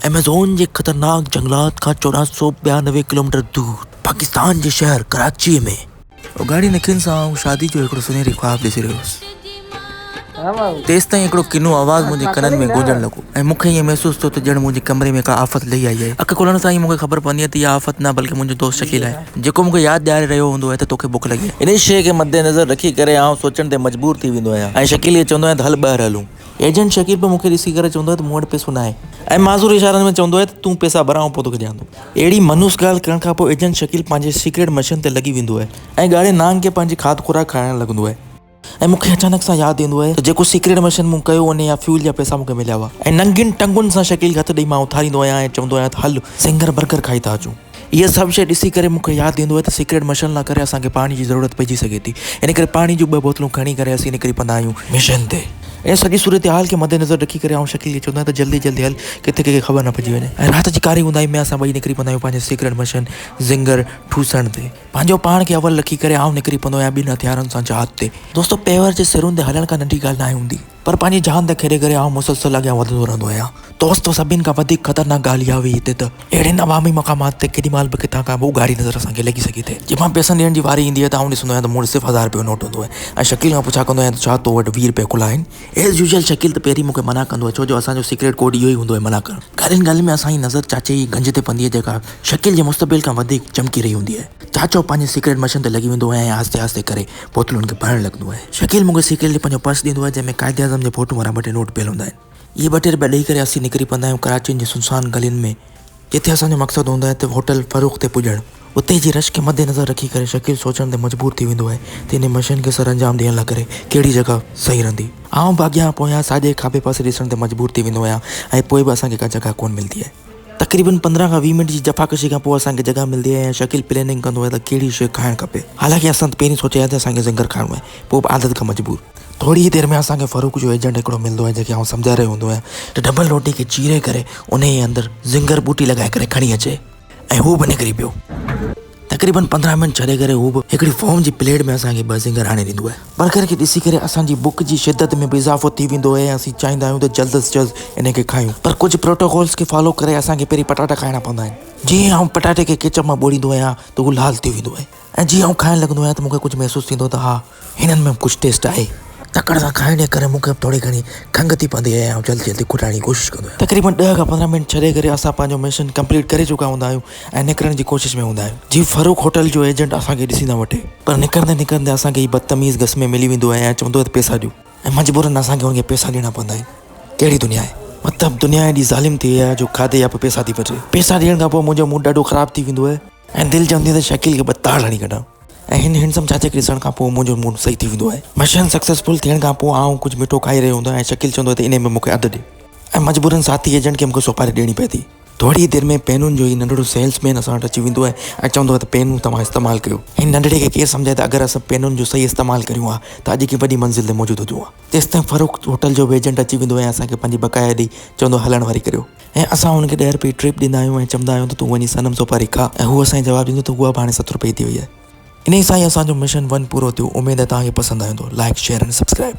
Amazon جي خطرناڪ جهنگلات کان 1492 ڪلوميٽر دور پاڪستان جي شهر ڪراچيء ۾. اگهاڙين اکين سان آئون شادي جو هڪڙو سنهري خواب ڏسي رهيو هوس. تيستائين هڪڙو ڪنو آواز منهنجي ڪنن ۾ گونجڻ لڳو ۽ مون کي ائين محسوس ٿيو ته ڄڻ منهنجي ڪمري ۾ ڪا آفت لهي آئي آهي. اک کولڻ سان ئي مون کي خبر پوندي آهي ته اها آفت نه بلڪه منهنجو دوست شڪيل آهي، جيڪو مون کي ياد ڏياري رهيو هوندو آهي ته توکي بک لڳي آهي. انهيء شيء کي مدنظر رکي ڪري آئون سوچڻ تي مجبور ٿي ويندو آهيان ۽ شڪيل کي چوندو آهيان ته هل ٻاهر هلون. ايجنٽ شڪيل به مون کي ڏسي ڪري چوندو آهي ته مون وٽ پئسو ناهي ۽ معذور اشارن ۾ چوندو آهي ته تون پئسا ڀر آئون پوء توکي ڏيان ٿو. اهڙي منحوس ڳالهه ڪرڻ کان پوء ايجنٽ شڪيل پنهنجي سيڪريٽ مشن تي لڳي ويندو آهي ۽ ڳاڙهي نانگ کي پنهنجي کاڌ خوراڪ کارائڻ لڳندو آهي ۽ مون کي اچانڪ سان ياد ايندو آهي ته جيڪو سيڪريٽ مشن مون ڪيو انهي جا فيول جا پئسا مون کي مليا هئا ۽ ننگين ٽنگن سان شڪيل کي هٿ ڏئي مان اٿاريندو آهيان ۽ چوندو آهيان ته هل زنگر برگر کائي ٿا اچون. اها سڀ شيء ڏسي ڪري مون کي ياد ايندو آهي ته سيڪريٽ مشن لاء ڪري اسان کي پاڻي جي ضرورت پئجي سگهي ٿي ان ڪري پاڻي جون ٻه بوتلون کڻي ڪري اسين نڪري پوندا آهيون مشن تي. ان سڄي صورتحال کي مدنظر رکي ڪري آئون شڪيل کي چوندو آهيان ته جلدي جلدي هل ڪٿي ڪنهن کي خبر نه پئجي وڃي ۽ رات جي ڪاري اونداهي ۾ اسان ٻئي نڪري پوندا آهيون پنهنجي سيڪريٽ مشن زنگر ٺوسڻ تي. پنهنجو پاڻ کي اول رکي ڪري آئون نڪري پوندو آهيان ٻن هٿيارن سان جهاد تي. دوستو پيور جي سرن تي هلڻ ڪا ننڍي ڳالهه ناهي هوندي. پر پنهنجي جان تي کيڏي ڪري آئون مسلسل اڳيان وڌندو رهندو آهيان. دوستو سڀني کان وڌيڪ خطرناڪ ڳالهه اها هئي هتي ته اهڙين عوامي مقامات تي ڪيڏي مهل به ڪٿان کان به اگهاڙي نظر اسان کي لڳي سگهي ٿي. جنهن مهل پئسن ڏيڻ جي واري ايندي آهي ته آئون ڏسندو آهيان ته مون وٽ صرف هزار رپيو نوٽ هوندو آهي ۽ شڪيل کان پڇا ڪندو آهيان ته ڇا تو وٽ 20 رپيا کلا آهن؟ ايز يوزل شڪيل ته پهرين مون کي منع ڪندو آهي ڇو جو اسان جو سيڪريٽ ڪوڊ اهو ئي هوندو آهي منع ڪرڻ. ڳالهين ڳالهين ۾ اسان جي نظر چاچي جي گنج تي پوندي آهي جيڪا شڪيل جي مستقبل کان وڌيڪ چمڪي رهي هوندي آهي. چاچو پنهنجي سيڪريٽ مشن تي لڳي ويندو آهي ۽ آهستي آهستي ڪري بوتلن کي ڀرڻ لڳندو آهي. شڪيل مون کي سيڪريٽلي پنهنجو پرس ڏيندو آهي جنهن ۾ قائداعظم جي فوٽو وارا ٻه ٽي نوٽ پيل هوندا آهن. اهي ٻه ٽي رپيا ڏئي ڪري اسين نڪري پوندا آهيون ڪراچين جي سنسان گلين ۾ جتي اسان جو مقصد هوندو آهي ته هوٽل فرخ تي پڄڻ. اتي جي رش کي مدنظر رکي ڪري شڪيل سوچڻ تي مجبور ٿي ويندو آهي ته انهي مشن کي سرانجام ڏيڻ لاء ڪري ڪهڙي جڳهه صحيح رهندي. آئون به اڳيان پويان ساڄي کاٻي پاسي ڏسڻ تي مجبور ٿي ويندو آهيان ۽ پوء به اسان کي ڪا جڳهه ڪونه ملندي آهي. تقريبن 15 کان 20 منٽ جي جفاڪشي کان پوء اسان کي جڳهه ملندي آهي ۽ شڪيل پليننگ ڪندو آهي ته ڪهڙي شيء کائڻ کپي. حالانڪه اسان ته پهرين سوچي آيا ته اسان کي زنگر کائڻو آهي، پوء به عادت کان مجبور. ٿوري ئي دير ۾ اسان کي فاروق جو ايجنٽ هڪڙو ملندو آهي جنهن کي آئون سمجهائي رهيو هوندو آهيان ته ڊبل روٽي کي چيري ڪري انهيء جي اندر زنگر ٻوٽي لڳائي ڪري کڻي اچي ۽ هو به نڪري پيو. تقريبن 15 منٽ ڇڏي ڪري هو به هڪڙي فوم جي پليٽ ۾ اسان کي ٻه زنگر آڻي ڏيندو آهي. برگر کي ڏسي ڪري اسان جي بک جي شدت ۾ به اضافو ٿي ويندو آهي ۽ اسين چاهيندا آهيون ته جلد از جلد انهي کي کايون پر ڪجهه پروٽوڪولز کي فالو ڪري اسان کي پهرين پٽاٽا کائڻا پوندا آهن. جيئن آئون پٽاٽي کي ڪيچپ مان ٻوڙيندو آهيان ته هو لال ٿي ويندو آهي ۽ جيئن آئون کائڻ لڳندو آهيان ته مون کي ڪجهه محسوس ٿيندو ته ها هنن ۾ به ڪجهه ٽيسٽ آهي. تڪڙ سان کائڻ جي ڪري مون کي به ٿوري گهڻي کنگهه ٿي پوندي آهي ۽ آئون جلدي جلدي کٽائڻ جي ڪوشش ڪندو آهيان. تقريبن ڏهه کان 15 منٽ ڇڏي ڪري اسان پنهنجو مشن ڪمپليٽ ڪري چڪا هوندا آهيون ۽ نڪرڻ جي ڪوشش ۾ هوندا آهيون. جي فرخ هوٽل جو ايجنٽ اسان کي ڏسي نه وٺي. پر نڪرندي نڪرندي اسان کي هي بدتميز گس ۾ ملي ويندو آهي ۽ چوندو آهي ته پئسا ڏيو. ۽ مجبورن اسان کي هن کي پئسا ڏيڻا پوندا آهن. ڪهڙي دنيا آهي. مطلب دنيا ايڏي ظالم ٿي وئي آهي جو کاڌي جا به پئسا ٿي وٺي. پئسا ڏيڻ کان پوء منهنجو موڊ ڏاڍو خراب ٿي ويندو آهي. ۽ دل چوندي آهي ته شڪيل کي ٻه تاڙ هڻي ڪڍان. ۽ هن هينڊسم چاچي کي ڏسڻ کان پوء منهنجو موڊ صحيح ٿي ويندو آهي. مشن سڪسيسفل ٿيڻ کان پوء آئون ڪجهه مٺو کائي رهيو هوندو آهيان ۽ شڪيل چوندو آهي ته انهي ۾ مون کي اڌ ڏي. ۽ مجبورن ساٿي ايجنٽ کي مون کي سوپاري ڏيڻي پئي ٿي. ٿوري ئي دير ۾ پينن جو هي ننڍڙو سيلز مين اسان وٽ اچي ويندو آهي ۽ چوندو آهي ته پينون توهان استعمال ڪيو. هن ننڍڙي کي ڪير سمجهائي ته اگر اسان پينن جو صحيح استعمال ڪريون ها ته اڄ ڪنهن وڏي منزل تي موجود هجون ها. تيستائين فرخ هوٽل جو به ايجنٽ اچي ويندو آهي ۽ اسان کي پنهنجي بقايا ڏئي چوندو آهي هلڻ واري ڪريو ۽ اسان هن کي 10 رپئي ٽرپ ڏيندا آهيون ۽ چوندا آهيون ته تون وڃي صنم سوپاري کاء ۽ هو اسان کي جواب ڏيندو ته اها به هاڻي 7 رپئي ٿي وئي آهي. انهي سان ئي اسان جو مشن ون پورو ٿيو اميد آهي توهان کي پسند آيو هوندو لائيڪ شيئر ۽ سبسڪرائيب.